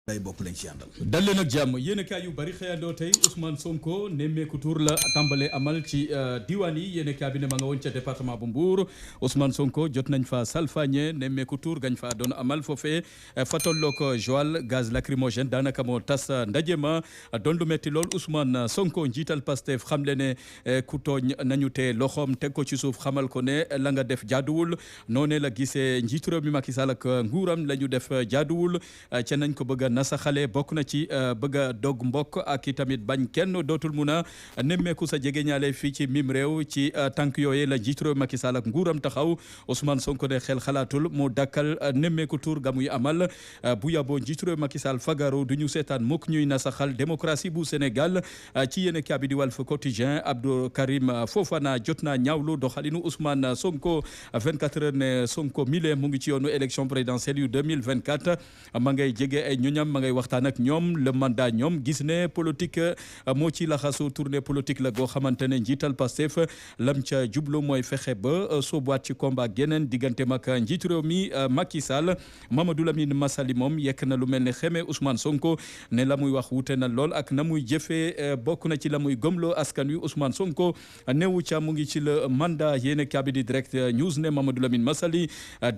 day bokk lañ ci àndal. dal leen ak jàmm yéen kaay yu bari xëyandoo tey Ousmane Sonko nemmeeku tour la tàmbale amal ci diwaan yi yéen kaay bi ne ma nga woon ca département bu Mbour Ousmane Sonko jot nañ fa salfañe nemmeeku tour gañ fa doon amal foofee fa tolloog Joal gaz lacrymogène daanaka moo tas ndaje ma doon lu metti lool Ousmane Sonko njiital Pastef xamle ne ku tooñ nañu te loxoom teg ko ci suuf xamal ko ne la nga def jaaduwul noonee la gisee njiitu réew mi Macky Sall ak nguuram la ñu def jaaduwul ca nañ ko bëgg nasa xale bokk na ci bëgg a dog mbokk ak i tamit bañ kenn dootul mun a nemmeeku sa jege ñaale fii ci mim réew ci tànk yooye la njiitu réew Macky Sall ak nguuram taxaw Ousmane Sonko ne xel xalaatul mu dakkal nemmeeku tour ga muy amal bu yaboo njiitu réew Macky Sall fagaru du ñu seetaan mukk ñuy nasaxal démocratie bu Sénégal ci yéen kaabi di Walf Quotidien Abdou Karim Fofana jot naa ñaawlu doxalinu Ousmane Sonko 24 heures ne Sonko mile mu ngi ci yoonu élection présidentielle yu 2024 ma ngay jege ay ñoñam ma ngay waxtaan ak ñoom le mandat ñoom gis ne politique moo ci laxasu tournée politique la goo xamante ne njiital Pastef lam ca jublu mooy fexe ba soobuwaat ci combat geneen diggante mag njiitu réew mi Macky Sall Mamadou Lamine Massaly moom yekk na lu mel ne xeme Ousmane Sonko ne la muy wax wute na lool ak na muy jëfee bokk na ci la muy gëmloo askan wi Ousmane Sonko newu ca mu ngi ci le mandat yéen kabi di direct news ne Mamadou Lamine Massaly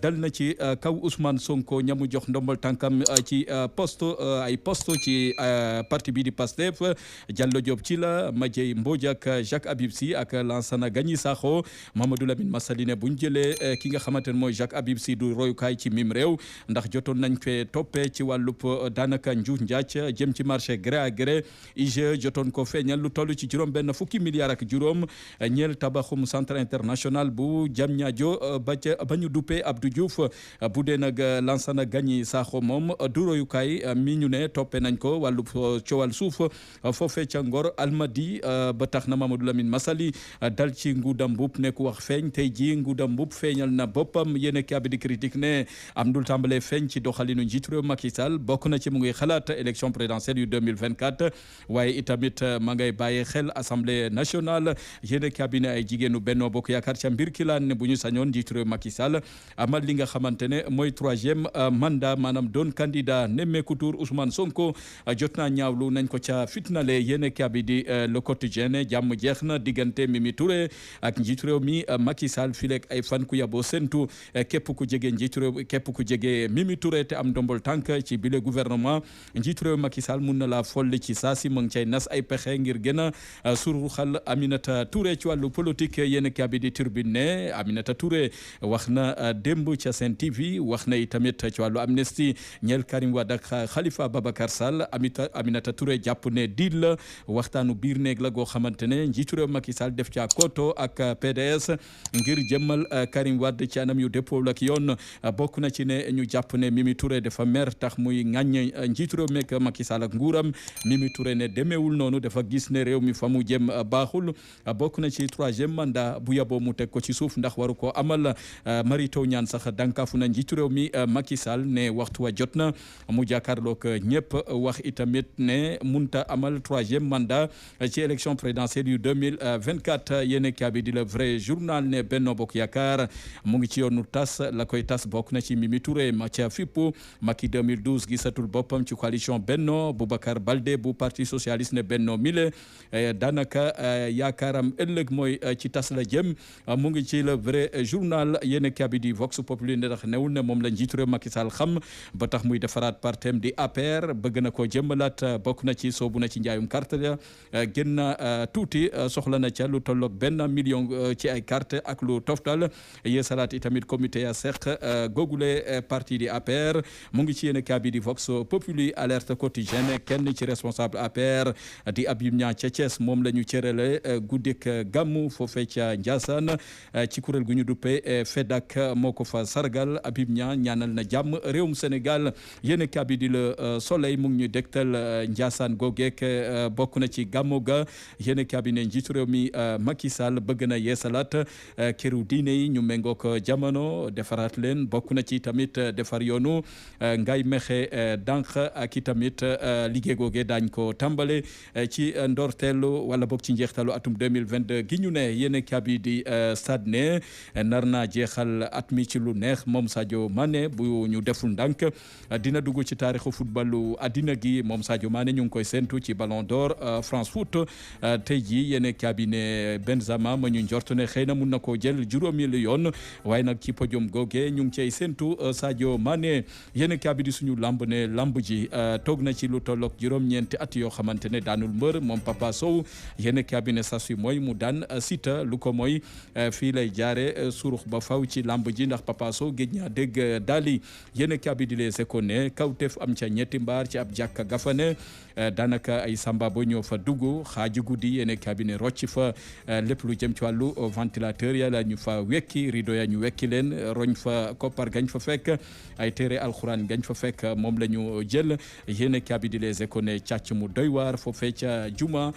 dal na ci kaw Ousmane Sonko ñamu jox ndombal tànkam ci ay poste ci parti bi di Pastef Diallo Diop ci la Madieye Mbodj ak Jacques Habib Sy ak Lansana Gagny Sakho Mamadou Lamine Massaly ne buñ jëlee ki nga xamante ne mooy Jacques Habib Sy du royukaay ci mim réew ndax jotoon nañ fee toppee ci wàllub daanaka njuuj njaaj jëm ci marché gré à gré IGE jotoon ko feeñal lu toll ci juróom benn fukki milliards ak juróom ñeel tabaxum centre international bu Diamniadio ba ñu duppee Abdou Diouf bu dee nag Lansana Gagny Sakho moom du royukaay mi ñu ne toppee nañ ko wàllu coowal suuf foofee ca Ngor Almadi ba tax na Mamadou Lamine Massaly dal ci Ngouda Mboup ne ku wax feeñ tey jii Ngouda Mboup feeñal na boppam yéen a di critique ne am dul tàmbalee feeñ ci doxalinu njiitu réew Macky Sall bokk na ci mu ngi xalaat élection présidentielle yu 2024 waaye itamit ma ngay bàyyi xel assemblée nationale yéen a ne ay jigéenu Benno Bokk Yaakaar ca mbir kilaan ne bu ñu sañoon njiitu réew Macky Sall amal li nga xamante ne mooy 3e mandat maanaam doon candidat nemmeeku tour Ousmane Sonko jot naa ñaawlu nañ ko ca fitnale yéen kabi di le quotidien jàmm jeex na diggante Mimi Touré ak njiitu réew mi Macky Sall fileeg ay fan ku yaboo sentu képp ku jege njiitu réew képp ku jege Mimi Touré te am ndombol tànk ci bile gouvernement njiitu réew Macky Sall mun na la folli ci saasi mu ngi cay nas ay pexe ngir gën a suruxal Aminata Touré ci wàllu politique yéen kabi di Tribune ne Aminata Touré wax na démb ca Sen TV wax na itamit ci wàllu amnistie ñeel Karim Wade ak Khalifa Babacar Sall Aminata Touré jàpp ne diil la waxtaanu biir néeg la goo xamante ne njiitu réew Macky Sall def ca koto ak PDS ngir jëmmal Karim Wade ci anam yu dëppoo ak yoon bokk na ci ne ñu jàpp ne Mimi Touré dafa mer tax muy ŋàññ njiitu réew meek Macky Sall ak nguuram Mimi Touré ne demeewul noonu dafa gis ne réew mi fa mu jëm baaxul bokk na ci 3e mandat bu yaboo mu teg ko ci suuf ndax waru ko amal Mary Teuw Niane sax dankafu na njiitu réew mi Macky Sall ne waxtu wa jot na mu jàkkaarloog ñëpp wax itamit ne munta amal 3e mandat ci élection présidentielle yu 2024 yéen kaabi di le vrai journal ne Benno Bokk Yaakaar mu ngi ci yoonu tas la koy tas bokk na ci Mimi Touré ma ca fippu Macky 2012 gisatul boppam ci coalition Benno Boubacar Baldé bu parti socialiste ne Benno mile daanaka yaakaaram ëllëg mooy ci tas la jëm mu ngi ci le vrai journal yéen kaabi di Vox Populi ndax newul ne moom la njiitu réew Macky Sall xam ba tax muy defaraat partem di APR bëgg na ko jëmmalaat bokk na ci soobu na ci njaayum carte ya gën na tuuti soxla na ca lu tolloog 1 million ci ay carte ak lu toftal yeesalaat itamit comité ya seq googule parti di APR mu ngi ci yéen kabi di Vox Populi alerte quotidienne kenn ci responsable APR di Habib Niang ca Thiès moom la ñu cërale guddik gàmmu foofee ca Ndiassane ci kuréel gu ñu duppee FEDAC moo ko fa sargal Habib Niang ñaanal na jàmm réewum Sénégal yéen kabi di Le Soleil mu ngi ñu dégtal Ndiassane googeek bokk na ci gàmmu ga yéen cabinet njiitu réew mi Macky Sall bëgg na yeesalaat këru diine yi ñu méngook jamono defaraat leen bokk na ci tamit defar yoonu ngay mexe dànq ak i tamit liggéey googe daañ ko tàmbale ci ndorteelu wala bokk ci njeextalu atum 2022 gi ñu ne yéen cabinet di Stade ne nar naa jeexal at mi ci lu neex moom Sadio Mané bu ñu deful ndànk dina dugg ci taarix taarixu footballu addina gi moom Sadio Mané ñu ngi koy séntu ci Ballon d'Or France Foot tey jii yéen cabinet Benzema ma ñu njort ne xëy na mun na koo jël juróomi yoon waaye nag ci podium googe ñu ngi cay séntu Sadio Mané yéen cabinet suñu lamb ne lamb ji toog na ci lu tolloog juróom-ñeenti at yoo xamante ne daanul mbër moom Papa Sow yéen cabinet sas wi mooy mu daan Siteu lu ko mooy fii lay jaare surux ba faw ci lamb ji ndax Papa Sow géej ñaa dégg daali yéen cabinet les éco ne kawteef am ca ñetti mbaar ci ab jàkka gafane daanaka ay samba bo ñoo fa dugg xaaji guddi yéen cabinet rocci fa lépp lu jëm ci wàllu ventilateur yàlla ñu fa wekki rideau ya ñu wekki leen roñ fa koppar gañ fa fekk ay téere alxuraan gañ fa fekk moom la ñu jël yéen cabinet les éco ne càcc mu doy waar foofee ca juma